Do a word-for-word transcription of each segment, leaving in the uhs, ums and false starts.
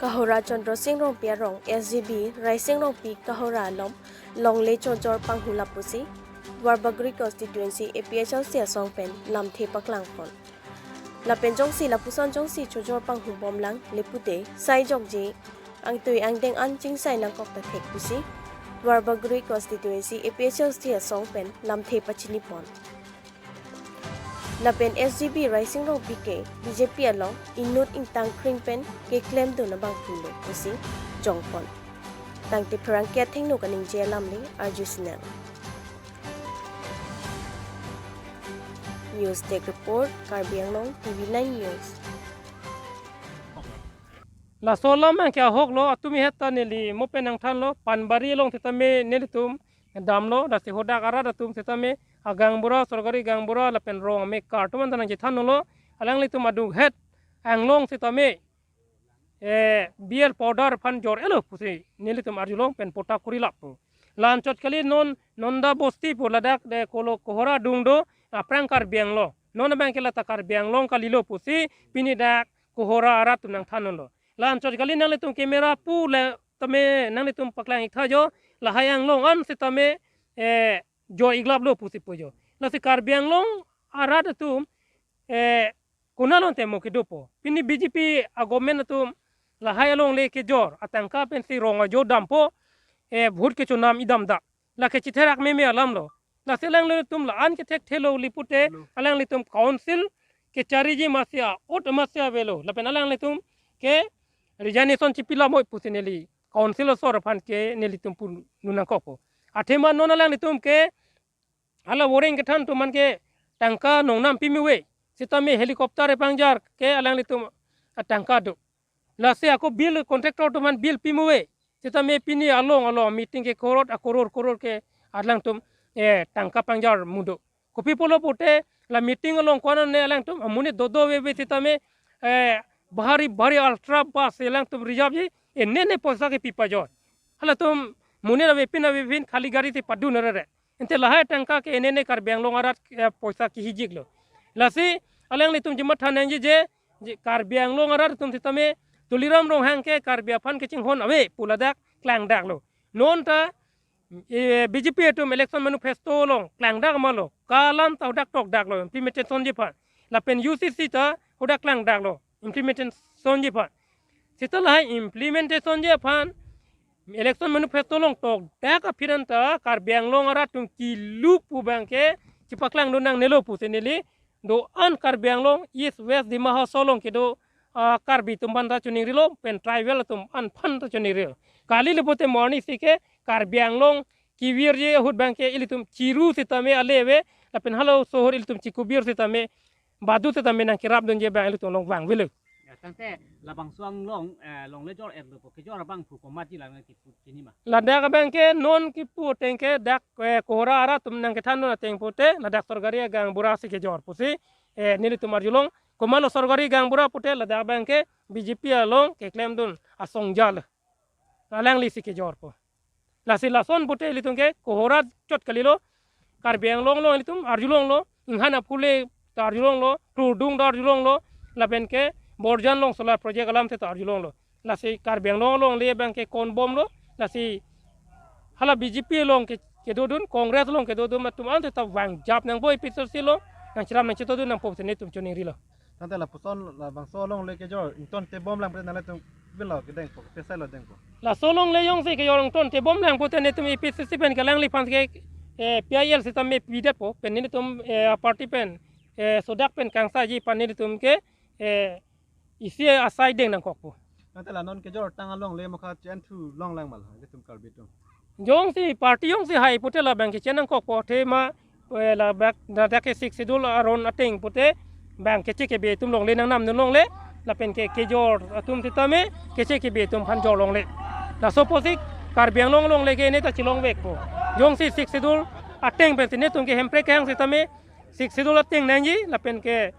Kohora Chandra Sing Rongpi arong S G B Raising Rongpi Kohora along longle chojor panghulap pusi Duarbagori constituency A P H L C asong pen lamthe paklangpon. Lapen jongsi lapuson jongsi chojor panghubomlang le pute sai jokje angtui angdeng an chingsai nangkok ta thek pusi Duarbagori constituency A P H L C asong pen lamthe pachinipon. Lapen S G B Raising Rongpi ke B J P along inut ingtang kring pen keklemdun abang pulo pusi jongpon. Tangte pherangke athengno kaningje alam le arjusinang. News Desk Report, Karbi Anglong, T V nine News. Laso alam abangke ahok lo, atumi het ta neli mo pen nangthanlo, Panbari along sitame nelitum damlo, lasi hadak arat atum sitame agaonbura, sorkari gaonbura lapen rong amekar atum anta nangchethanlo, alanglitum adung het anglong sitame, eh, beer powder aphan jor-elo pusi nelitum arjulong pen patta kuri lap pu. La-anchot kali non Nonda Bosti pu ladak de kolo Kohora adung do, aphrang Karbi Anglong. Non abangke lata Karbi Anglong kalilo pusi pini dak Kohora arat atum nangthanlo. La-anchot kali nanglitum camera pu le tame nanglitum paklang iktha jo, lahai anglong an sitame, eh, jor-iklaplo pusi pu jo. Lasi Karbi Anglong arat atum, eh, konat ante mo kedopo. Pini B J P a-government atum lahai alongle kejor atangka pensi rong ajo dampo, eh, vote kechonam idam dak. Lake chitherak meme alam lo. Lasi alanglitum la-an kethekthelo le pute, lo, alanglitum council kechariji masi a-ot masi avelo. Lapen alanglitum ke resignation chipilamoi pusi neli council asor aphan ke nelitum pun nangkokpo. Athema non alanglitum ke hala voreng kethan atum an ke tangka nongnam pimi ave. Sitame helicopter epangjar ke alanglitum atangka do. Lasi ako bill contractor atum an bill pimi ave. Sitame pini along along meeting ke korot akoror koror ke alangtum, eh, tangka pangjar mudo. Kopi pulo pute la meeting along konane alangtum amonit dodo ave ave sitame, eh, bhari bhari ultra bus alangtum reserve ji, enene poisa ke pipa jo. Halatum monit avepin avepin khali gari si padun rere. Ante lahai tangka ke enene Karbi Anglong arat, eh, poisa kihijiklo. Lasi alanglitum chimatha nangji je, je Karbi Anglong arat atum sitame Tuliram Ronghang ke Karbi aphan kachinghon ave pu ladak klangdaklo. Non ta, eh, B J P atum election manifesto along klangdak ma lo, kalam ta hadak tokdaklo implementation ji aphan. Lapen U C C ta hadak klangdaklo implementation ji aphan. Sita lahai implementation ji aphan election manifesto along tokdak aphi an ta Karbi Anglong arat atum kilu pu abangke chipaklangdun nangnelo pusi neli do-an Karbi Anglong East West Dima Hasao along kedo, ah, Karbi atum aphan ta choningrilo, pen tribal atum aphan ta choningrilo. Kali le pute mo arnisi ke Karbi Anglong kevirji ahut abangke ilitum chiru sitame ale ave, lapen halaso ahut ilitum chikuvir sitame badu sitame nangkerapdunji abang ilitum along vangvelo. Ya, tangte labangso anglong, eh, longle jor-etlo pu kejor abang pu komatji la nang kipu chini ma? Ladak abangke non kipu ateng ke dak, eh, Kohora arat atum nangkethandun ateng pute ladak sorkari agaonbura si kejor pusi, eh, nelitum arjulong. Komatlo sorkari gaonbura pute ladak abangke B J P along keklemdun asong jal. Alangli si kejorpo. Lasi lason pute ilitum ke Kohora chot kalilo, Karbi Anglong along ilitum arjulonglo, inghan aphule ta arjulonglo, Kurdung ta arjulonglo, lapen ke Borjan along solar project alam te ta arjulonglo. Lasi Karbi Anglong alongle abangke konbomlo, lasi hala B J P along ke, kedodun, Congress along kedodun atum ante ta vangjap nangpo A P H L C along, nangchiram nangchetodun nangpo pusi nelitum choningrilo. Tangte lapuson labangso alongle kejor ingtontebomlang pute nanglitum bilo kedengpo, pesai lo dengpo. Laso alongle jongsi kejor ingtontebomlang pute nelitum A P H L C pen ke alangliphan ke, eh, P I L sitame pidetpo, pen nelitum, eh, party pen, eh, sodak pen kangsaiji aphan nelitum ke, eh, isi asai deng nangkokpo. Tangte la non kejor tang alongle mokha chen thu longlang ma la, ilitum Karbi atum. Jongsi party jongsi hai pute labangke chen nangkokpo athema, eh, labak, ladak ke Sixth Schedule aron ateng pute bang keche kebe atum longle nangnamdun longle, lapen ke kejor atum sitame keche kebe atum aphan jor longle. Laso apotsi Karbi Anglong alongle ke ne ta chilongvekpo. Jongsi Sixth Schedule ateng pensi nelitum ke Hemprek kehang sitame Sixth Schedule ateng nangji, lapen ke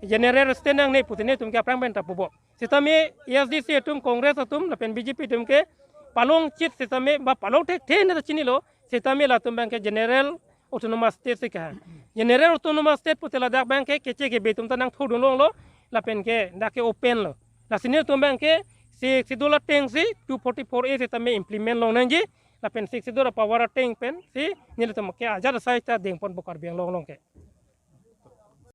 general state nangne pusi nelitum ke aphrang pen ta pupo. Sitame A S D C atum, Congress atum lapen B J P atum ke palong chit sitame ba palong thekthe ne ta chinilo, sitame latum abangke General Autonomous State si kehang. General Autonomous State pute ladak abangke keche kebe atum ta nangthodun longlo, lapen ke dak ke open lo. Lasi nelitum abangke Sixth Schedule ateng si two forty-four A sitame implement longnangji, lapen Sixth Schedule apower ateng pensi nelitum ke ajat asai ta dengponpo Karbi Anglong along ke.